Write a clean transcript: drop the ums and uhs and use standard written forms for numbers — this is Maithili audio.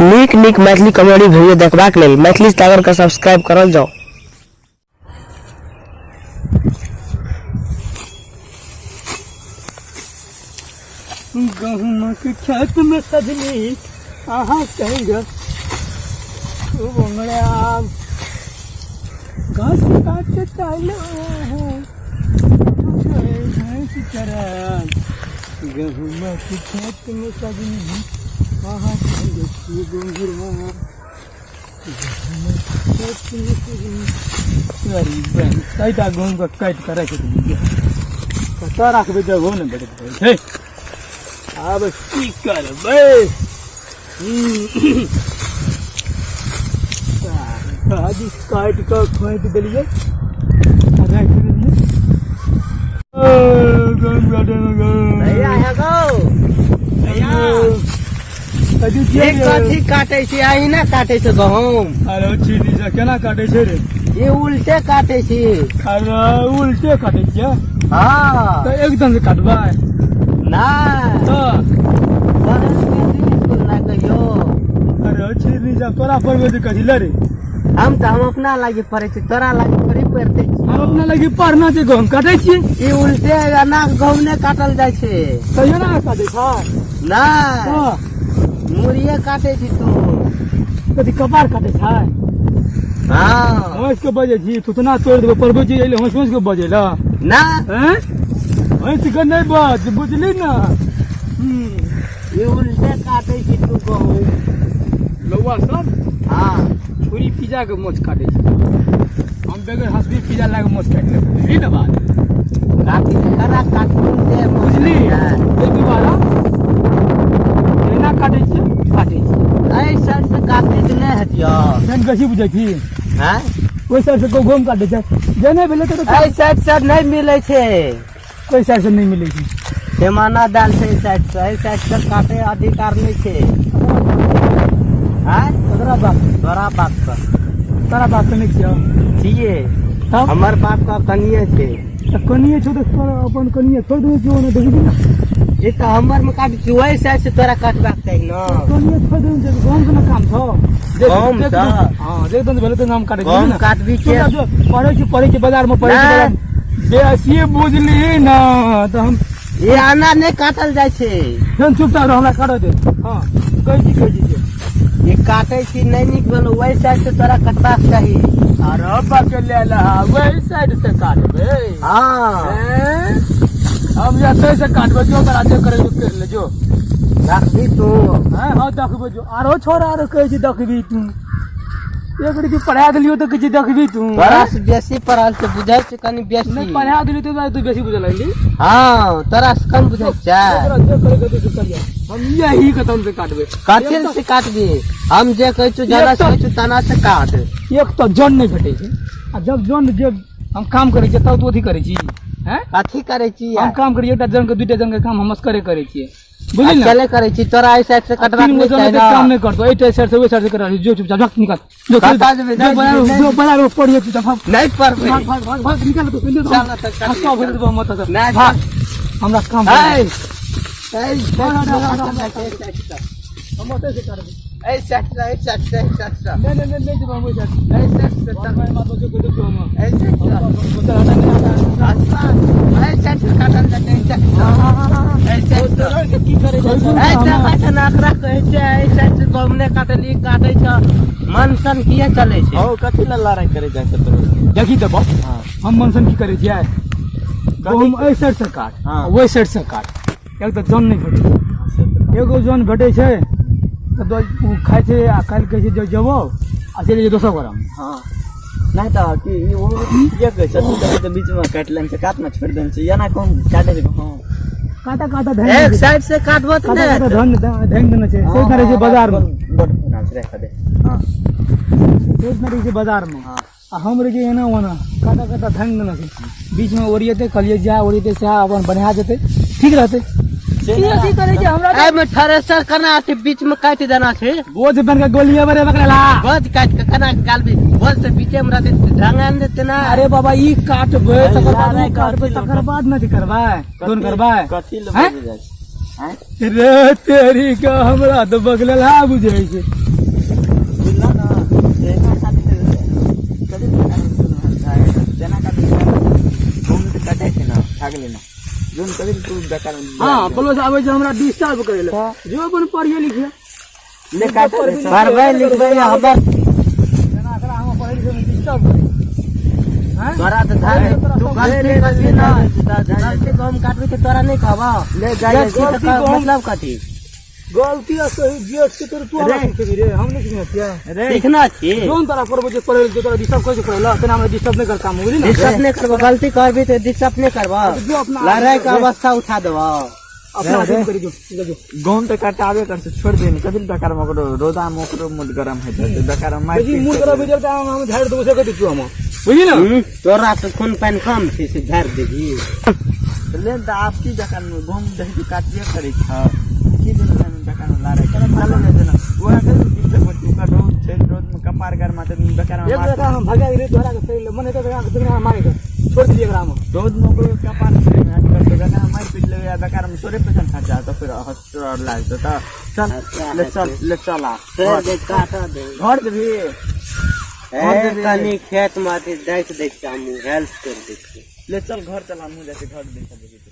नीक नीक मैथिली कॉमेडी वीडियो देखबाक लेल मैथिली सागर के सब्सक्राइब करल जाउ। गहूँमक खेत में सजनी अहाँ कहियो खूब उमड़ाब घास काटे चालो भैंस चराब गहूँमक खेत में सजनी अहाँ कहियो खूब उमड़ाब गहूँमक खेत में सजनी अरे बहन कईटा गहूँम के काटि कऽ राखि देलियै कतऽ राखबै जगहो नहि भेटैत रहै छै। आब की करबै? भाजी काटि कऽ खोंटि देलियै आ राखि देलियै। ओ, गहूँम काटैमे गहूँम। भैया हे गौ भैया कथी छियै एक रे? कथी काटे छी अहिना काटे छै गहूम? अरे चीनी से केना काटे छै रे? ई उल्टे काटे छी। अरे उल्टे काटे छियै? हाँ। तऽ एकदम से काटबै? नहि। तऽ बरस के दिन स्कूल नहि कहियो। अरे चीनी से तोरा पढ़बै तऽ कथी ले रे? हम तऽ हम अपना लागी पढ़ै छी, तोरा लागी थोड़ी पढ़ते छी। हम अपना लागी पढ़ना छै, गहूम काटै छियै। ई उल्टे एना गहूम नहि काटल जाइ छै। तैयो ना काटै छै? नहि। हँ। मुड़िए काटै छी तू। कथी कपार काटै छै? हँ। हँस के बजै छी, थुथना तोड़ि देबो। पढ़बै छी एले हँस हँस के बजै लए? ना। हैं, हँस के नहि बज, बुझली ना? ई उल्टे काटै छी तू गहूम। लौआ सब हाँ। छुरी पिजा के मोछ काटै छै, हम बगैर हंसबी पिजा लए के मोछ काटि लेबै, बुझली ने बात? काटी करा काटून दे। बुझली? ताहि दुआरे एना काटै छियै, काटै छियै। एहि साइड से काटै तऽ नहि हेतियो। एहन बेसी बुझै छी? हैं? ओहि साइड से गहूम काटै छै जे नहि भेलै तऽ एहि साइड से नहि मिलै छै। ओहि साइड से नहि मिलै छै। पैमाना दाल छै एहि साइड से, एहि साइड से काटे अधिकार नहि छै। आँय? तोरा बाप। तोरा बाप के। तोरा बाप के नहि छियौ? छियै। तब? हमर बाप के कनिये छै। तऽ कनिये छौ तऽ तोरा अपन कनिये छोड़ि देने छियौ, ओने देखै छी ने। ई तऽ हमर मे काट छी, ओहि साइड से तोरा काटबाक चाही ने। कनिये छोड़ि देने छियौ, गहूम के ने काम छौ। गहूम सँ? हँ, देख भेलै तऽ नाम काटै छी गहूम ने। काटबी के? पढ़ै छी, पढ़ै छी बाजार मे, पढ़ै छी नहि। बाजार बेसिए, बुझली ना? तऽ हम ई आना नहि काटल जाइ छै। जहन चुपचाप रह, हमरा काटऽ दे। हँ, कहै छी, कहै छी जे ई काटै छी नहि नीक भेल, ओहि साइड से तोरा कटबाक चाही। अरे बकले लहा, वही साइड से काटबै? हाँ। हैं? हम एतै से काटबै। जो तोरा जे करै जो कर ले जो। रखबी तू? हैं? हाँ, देखबै जो। आरो छोरा आरो कहै छी देखबी तू। एक रति पढ़ा देलियो तऽ कहै छी देखबी तू। तोरा से बेसी पढ़ल छै, बुझै छै कनि बेसी। नहि पढ़ा देलियो तऽ तू बेसी बुझऽ लगली। हाँ, तोरा से कम बुझै छै। तोरा जे करे के से करिया, हम यही कतम से काटबै। कथी से काटबी? हम जे कहै छियौ, जना से कहै छियौ तना से काट। एक तऽ जन नहि भेटै छै, आ जब जन जे हम काम करै छियै तब तू अथी करै छी। हैं? कथी करै छी? हम काम करै छियै, एकटा जन के दुइटा जन के काम हम असगरे करै छियै, बुझली ने? चले करै छी, तोरा एहि साइड से कटबाक तीन गो नहि जन चाही एते काम ने। नहि करतौ, एहि साइड से ओहि साइड से करा। जो चुपचाप भाग, निकल जो। कतऽ जेबै? जो बाजार, जो बाजार में पढ़िए, चुपचाप भाग। नहि पढ़बै। भाग भाग भाग भाग, निकल तू। चल तऽ काट। हंसवा भेज देबो मत से। नहि। भाग, हमरा काम ऐ, है। ऐ, हम ओतै से करबै। एहि साइड से, एहि साइड से, एहि साइड से। नहि नहि नहि नहि जेबै हम ओहि साइड। एहि साइड से चल। भाई मातो जो कहि देबो हम। एहि साइड से। चल, हटा, नहि हटा। अच्छा, एहि साइड से काटल जेतै, एहि साइड से। एहि साइड से। की करै छै? एहि देखै छै ने, एकरा कहै छै एहि साइड से गहूम नहि काटली, काटै छै। मन सन किए चलै छै? हौ, कथी लए लड़ाइ करै जाइ छै तोरो? देखी तऽ बस, हम मनसन की करै छियै? गहूम एहि साइड से काट, हाँ। ओहि साइड से काट। एक तऽ जन नहि भेटै छै, एगो जन भेटै छै तऽ ओ खाइ छै आ काल्हि कहै छै जे जेबौ आ चलि जेबै दोसर गोरामे। हँ, नहि तऽ की ई ओ के कहै छै? तू तऽ बीचमे काटि लेने छै, कातमे छोड़ि देने छै। एना कोन काटै छै गहूम? काटा काटा धनि एक साइड से काटबो तऽ काटा नहि काटा हेतै। धन धनि देने छै, से रहै छै बाजारमे। बड फोन छै, राखि दे। हँ। से रहै छै बाजारमे। हँ। आ हम रहै छियै एना ओना, काटा काटा धनि देने छै बीचमे। ओरियेतै, कहलियै जा ओरियेतै सएह अपन बढ़िआँ जेतै, ठीक रहतै। की अथी करै छै हमरा? एहिमे थ्रेसर केना छै? बीच में काटि देना छै। बोझ बन के गोलिया बरे बकरेला। बोझ काटि के केना गालबी? बोझ से बीचे में रहतै, ढंगा ने देतै ना। अरे बाबा, ई काटबै तकर बाद लड़ाइ ओ काटबै कथी तकर बाद ने अथी करबै, दोन करबै। कथी लए हैं? बजै जाइ छै? आँय? रे तेरी का हमरा तऽ बगलहा बुझै छै। बुझलऽ ने, जेना खातिर कथी प्रकार के जोन होता है, जेना खातिर गहूम तऽ कटै छै ने, खा गेलै ने जोन, कथी तू बेकार। हँ, प्लस आबै छै हमरा डिस्टर्ब करै लए, जो अपन पढ़िए लिखिए। ले काटै दे सब। पढ़बै लिखबै हमर। जेना एकरा हम पढ़ै लिखै मे डिस्टर्ब करै। तोरा तऽ धान तू गलती करबी ना, गलती गहूम काटबी तऽ तोरा नहि कहबौ। ले जाइ। जेठ छी तऽ मतलब कथी? गलती आ सही जेठ के तोर तू हमरा सिखेबी रे? हम नहि सिखने छियै। रे। सीखना छी। जोन तोरा पढ़बो जे पढ़ै जे तोरा डिस्टर्ब करै छै पढ़ै लए, तेना हमरा डिस्टर्ब नहि कर काम, बुझली ने? डिस्टर्ब नहि करबो, गलती करबी तऽ डिस्टर्ब नहि करबो। जो अपना लड़ाई के अवस्था उठा देबो। अपना आदमी करी, जो जो जो। गहूम तऽ कटाबे कर छै, छोड़ दे ने, कथी लए बेकार में ओकरो रौदा में ओकरो मूड गरम होइ छै, बेकार में मारि बेसी पीट मुँह कऽ खराब हो जाए तऽ हम झाड़ि देबो, से कहि दै छियौ हम, बुझली ने? तोरा तऽ खून पानि कम छै से झाड़ि देबही। तऽ ले तऽ आब की बेकार में गहूम देखै छी काटबे करै छ की दिन में बेकार में लड़ाइ करै चल ने, जेना ओकरा कथी लए डिस्टर्ब करै छै? ओकरा रौद छै, रौद में कपार गरमा तऽ बेकार में एक मार। बेटा हम भगा गेलियै तोहरा के शरीर मन हेतै तऽ मारे के छोड़ देलियै एकरा हम। रौद में ओकरो कपार करतौ, बेकार में मारि पीट लेबै आ बेकार में तोरे पैसा खर्चा हेतौ, फिर हॉस्पिटल आओर लागतौ। तऽ चल, ले चल, ले चल आ। छोड़ि दे, काटऽ दे। घर जेबही? ए, कनि खेत मे अथी देख देख के हमहूँ हेल्प कर दै छियै। ले चल घर, चल, हमहूँ जाइ छी घर, देखऽ देबही।